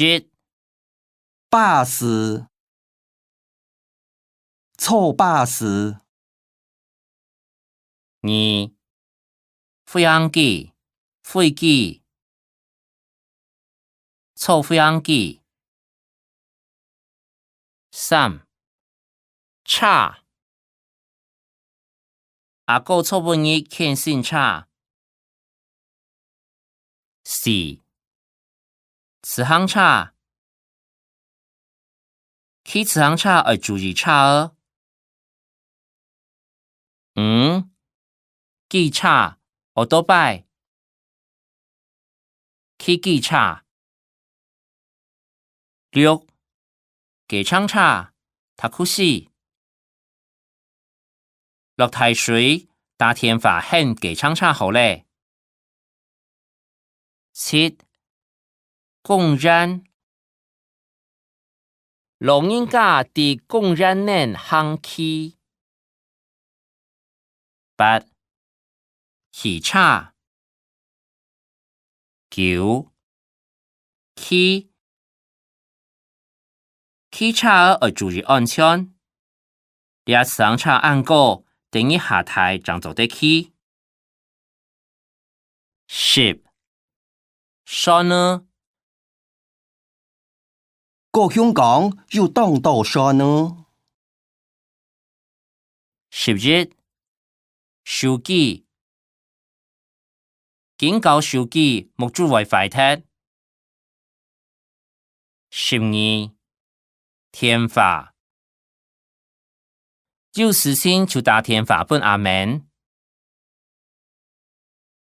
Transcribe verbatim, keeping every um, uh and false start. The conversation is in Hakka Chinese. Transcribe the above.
一、巴士，坐巴士。二、飛行機，飛機，坐飛行機。三、車，阿哥昨晡日牽新車。 四、自行車，騎自行車愛注意車仔。五、機車，otobai，騎機車。六、計程車，taxi。 落大水，打電話喊計程車好咧。七、公園，老人家在公園仔行棋。八、汽車。 九、騎，騎車愛注意安全。這自行車恁高，等一下大正做得騎。十、船仔，高雄港有當多船仔。 十一、手機，緊搞手機，目珠會壞忒。十二、電話，有事情就打電話分阿明，